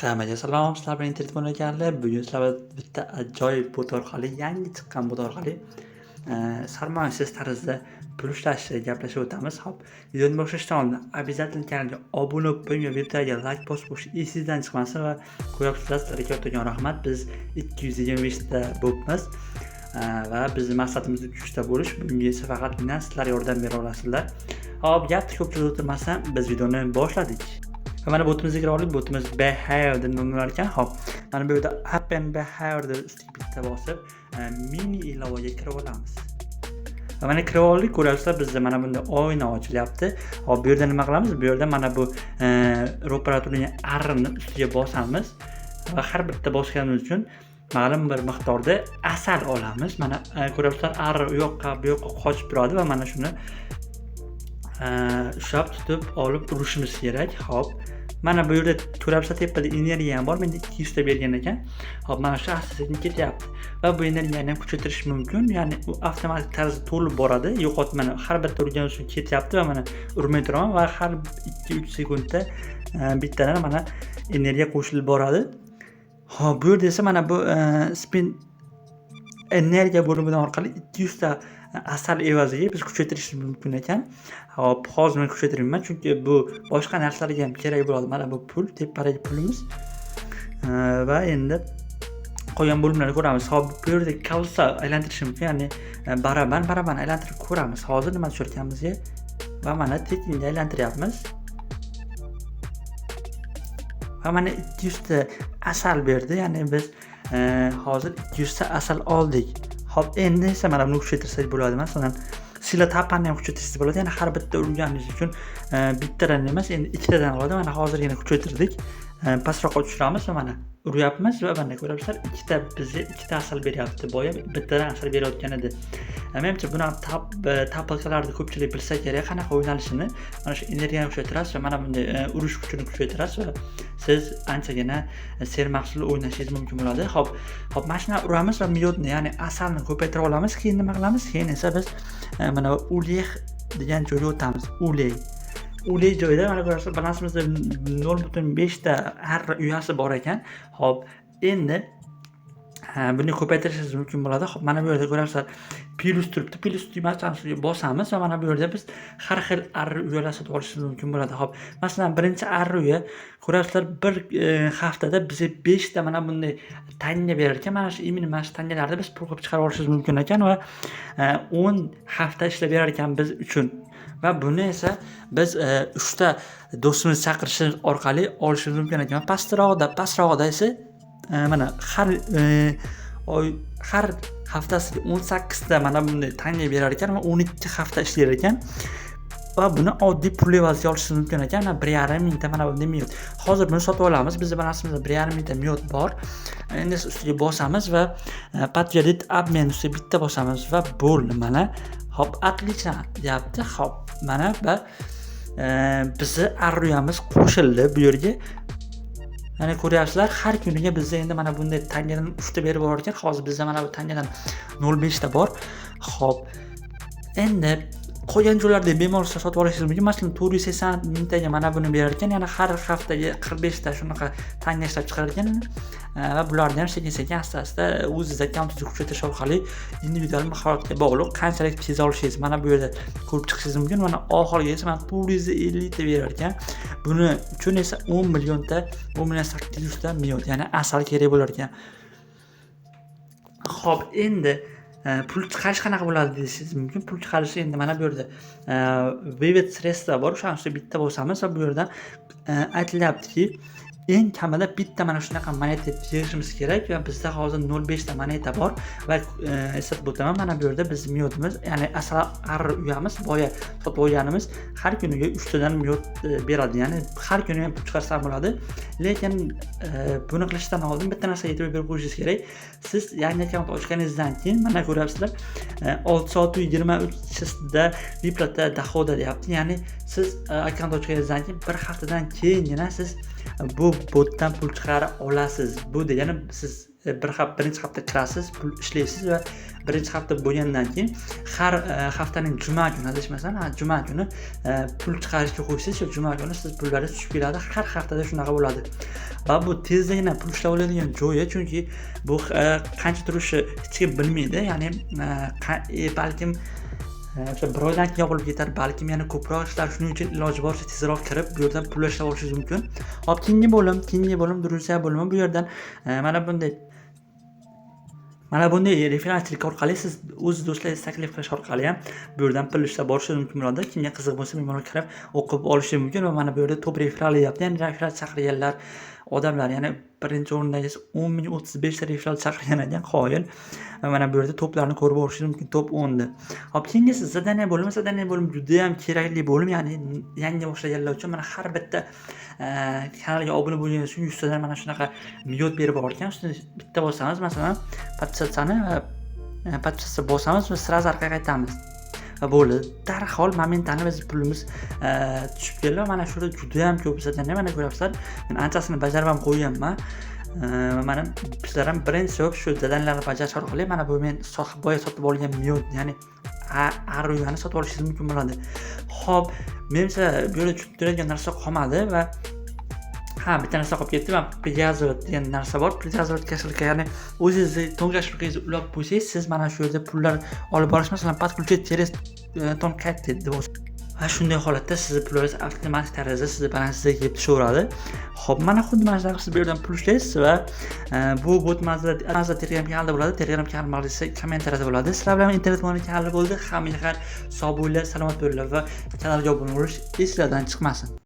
Hammaga salom, sizlar bilan Internet ekanlar. Bugun sizlar bilan bitta ajoyib bot orqali, yangi chiqqan bot orqali sarmoyasiz tarzda pul ishlashni gaplashib o'tamiz. Xo'p, videoni boshlashdan oldin обязательно kanalga obuna bo'lib qo'ying va videoga like bosib qo'yish esingizdan chiqmasin va ko'ryapsizlar, sizlarga kattakon rahmat. Biz 225 ta bo'libmiz. Va bizni maqsadimiz 300 ta bo'lish. Bunga esa faqatgina sizlar yordam bera olasizlar. Xo'p, gapni ko'p cho'zib o'tirmasdan biz videoni boshladik. Va mana botimizga kira oldik. Botimiz Behavior deb nomlanar ekan. Xo'p, mana bu yerda Open Behavior deb ustiga bitta bosib, mini ilovaga kirib olamiz. Va mana kirib oldik, ko'ryapsizlar, bizda mana bunday oyna ochilyapti. Xo'p, bu yerda nima qilamiz? Bu yerda mana bu ro'para turgan arrini ustiga bosamiz va har bitta bosganimiz uchun ma'lum bir miqdorda asal olamiz. Mana ko'ryapsizlar, arri u yoqqa, bu yoqqa qochib turadi va mana shuni ushlab tutib olib urishimiz kerak. Xo'p, mana bu yerda ko'ryapsizlar, tepada energiya ham bor. Menda 200 ta bergan ekan. Xo'p, mana shu asta sekin ketyapti. Va bu energiyani ham kuchaytirish mumkin. Ya'ni u avtomatik tarzda to'lib boradi. Yo'qotib, mana har bitta urgan uchun ketyapti va mana urmay turaman va har 2-3 sekundda bittadan mana energiya qo'shilib boradi. Xo'p, bu yerda esa mana bu spin energiya bo'limidan orqali 200 ta asal evaziga biz kuchaytirishimiz mumkin ekan. Xo'p, hozir men kuchaytirmayman, chunki bu boshqa narsalarga ham kerak bo'ladi. Mana bu pul, tepadagi pulimiz. Va endi qolgan bo'limlarni ko'ramiz. Xo'p, bu yerda колёса aylantirish mumkin, ya'ni baraban baraban aylantirib ko'ramiz. Hozir nima tushar ekan bizga? Va mana tekinga aylantiryapmiz. Va mana 200 ta asal berdi, ya'ni biz hozir 200 ta asal oldik. Xo'p, endi esa mana buni kuchaytirsak bo'ladi. Masalan, сила tapani ham kuchaytirsangiz bo'ladi. Ya'ni har bitta urganingiz uchun bittadan emas, endi ikkitadan oladi. Mana hozirgina kuchaytirdik. Pastroqqa tushiramiz va mana uryapmiz va mana ko'ryapsizlar, ikkita bizga ikkita asal beryapti. Boya bittadan asal berayotgan edi. Menimcha, buni тапалка larni ko'pchilik bilsa kerak, qanaqa o'ynalishini. Mana shu energiyani kuchaytirasiz va mana bunday urish kuchini kuchaytirasiz va siz anchagina sermahsul o'ynashingiz mumkin bo'ladi. Xo'p, mana shuni uramiz va мёд ni, ya'ni asalni ko'paytira olamiz. Keyin nima qilamiz? Keyin esa biz mana улей degan joyga o'tamiz. Улей. Улей joyida mana ko'rasiz, balansimizda 0.5 ta arra uyasi bor ekan. Xo'p, endi buni ko'paytirishingiz mumkin bo'ladi. Xo'p, mana bu yerda ko'rasizlar, plyus turibdi. Plyus tugmasini bosamiz va mana bu yerda biz har xil arra uyalar sotib olishimiz mumkin bo'ladi. Xo'p, masalan, birinchi arra uya ko'rasizlar, bir haftada bizga 5 ta mana bunday tanga berar ekan. Mana shu именно mana shu tangalarni biz pul qilib chiqarib olishimiz mumkin ekan va 10 hafta ishlab berar ekan biz uchun. Va buni esa biz 3 ta do'stimizni chaqirishimiz orqali olishimiz mumkin ekan. Pastrog'ida esa mana har oy, har haftasiga 18 ta mana bunday tanga berar ekan va 12 hafta ishlar ekan. Va buni oddiy pul evaziga olishingiz mumkin ekan. Mana 1,5 mingta mana bunday мёд. Hozir buni sotib olamiz. Bizning balansimizda 1,5 mingta мёд bor. Endi esa ustiga bosamiz va подтвердить обмен ustiga bitta bosamiz va bo'ldi mana. Xo'p, отлично deyapti. Xo'p, mana va bizni arruyamiz qo'shildi bu yerga. Mana ko'ryapsizlar, har kuniga bizda endi mana bunday tangadan 3 ta berib borar ekan. Hozir bizda mana bu tangadan 0.5 ta bor. Xo'p, endi qolgan joylarda bemalol sotib olishingiz mumkin. Masalan, 480 mingtaga mana buni berar ekan, ya'ni har haftaga 45 ta shunaqa tanga ishlab chiqarar ekan. Va bularni ham sekin-sekin, asta-asta o'zingiz akkauntingizni kuchaytirish orqali individual mahoratga bog'liq qanchalik tez olishingiz mana bu yerda ko'rib chiqishingiz mumkin. Mana oxirgi esa mana 450 ta berar ekan. Buni uchun esa 10 millionta, 10 million 800 ta million, ya'ni asal kerak bo'lar ekan. Xo'p, endi pul chiqarish qanaqa bo'ladi deyishingiz mumkin. Pul chiqarish endi mana bu yerda вывод средства bor. O'shani ustiga bitta bosamiz va bu yerda aytilyaptiki, eng kamida bitta mana shunaqa moneta yig'ishimiz kerak va bizda hozir 0.5 ta moneta bor va eslatib o'taman, mana bu yerda biz мёд imiz, ya'ni asal arri uyamiz, boya sotib olganimiz har kuniga 3 tadan мёд beradi. Ya'ni har kuni ham pul chiqarsam bo'ladi. Lekin buni qilishdan oldin bitta narsaga e'tibor berib qo'yishingiz kerak. Siz yangi akkaunt ochganingizdan keyin mana ko'ryapsizlar, 6 soat 23da выплата дохода deyapti. Ya'ni siz akkaunt ochganingizdan keyin bir haftadan keyingina siz bu botdan pul chiqara olasiz. Bu degani siz Bir hafta, birinchi hafta kirasiz, pul ishlaysiz va birinchi hafta bo'lgandan keyin har haftaning juma kuni, adashmasam, ha, juma kuni pul chiqarishga qo'ysangiz, shu juma kuni siz pullaringiz tushib keladi. Har haftada shunaqa bo'ladi va bu tezdagina pul ishlab oladigan joyi, chunki bu qancha turishi hech kim bilmaydi. Ya'ni balkim o'sha bir oydan keyin yopilib ketar, balkim yana ko'proq ishlar. Shuning uchun iloji boricha tezroq kirib, bu yerdan pul ishlab olishingiz mumkin. Hop, keyingi bo'lim "Друзья" bo'limi. Bu yerdan mana bunday referalchilik orqali siz o'z do'stlaringizni taklif qilish orqali ham bu yerdan pul ishlab borishingiz mumkin bo'ladi. Kimga qiziq bo'lsa, bemalol kirib o'qib olishi mumkin. Va mana bu yerda "Топ реферал" deyapti, ya'ni referal chaqirganlar odamlar, ya'ni birinchi o'rindagisi 10 035 ta referal chaqirgan ekan, qoyil. Va mana bu yerda toplarni ko'rib olishingiz mumkin, top 10 ni. Hop, keyingisi "Задание" bo'limi. "Задание" bo'limi judayam kerakli bo'lim, ya'ni yangi boshlaganlar uchun. Mana har bitta kanalga obuna bo'lganingiz uchun 100 tadan mana shunaqa мёд berib borgan. Ustini bitta bosamiz, masalan, "Подписаться" ni va "Подписаться" bosamiz va сразу orqaga qaytamiz va bo'ldi, darhol моментально biz pulimiz tushib keldi. Va mana shu yerda judayam ko'p задание, mana ko'ryapsizlar, men anchasini bajarib ham qo'yganman. Mana sizlar ham birinchi bo'lib shu задания larni bajarish orqali mana bu men boya sotib olgan мёд, ya'ni aruyani sotib olishingiz mumkin bo'ladi. Ho'p, menimcha, bu yerda tushuntiradigan narsa qolmadi va ha, bitta narsa qolib ketdi. Mana "Привязывать" degan narsa bor. "Привязывать кошелька", ya'ni o'zingizni TON кошелька ngizni ulab qo'ysangiz, siz mana shu yerda pullar olib borish, masalan, "Подключить через TON карты" deb va shunday holatda sizni pullaringiz avtomatik tarzda sizni balansingizga kelib tushaveradi. Ho'p, mana xuddi mana shunaqa siz bu yerdan pul ishlaysiz va bu bot mazza Telegram kanalida bo'ladi. Telegram kanal esa kommentariyada bo'ladi. Sizlar bilan Internet kanali bo'ldi. Hammaga xayr, sog' bo'linglar, salomat bo'linglar va kanalga obuna bo'lish esinglardan chiqmasin.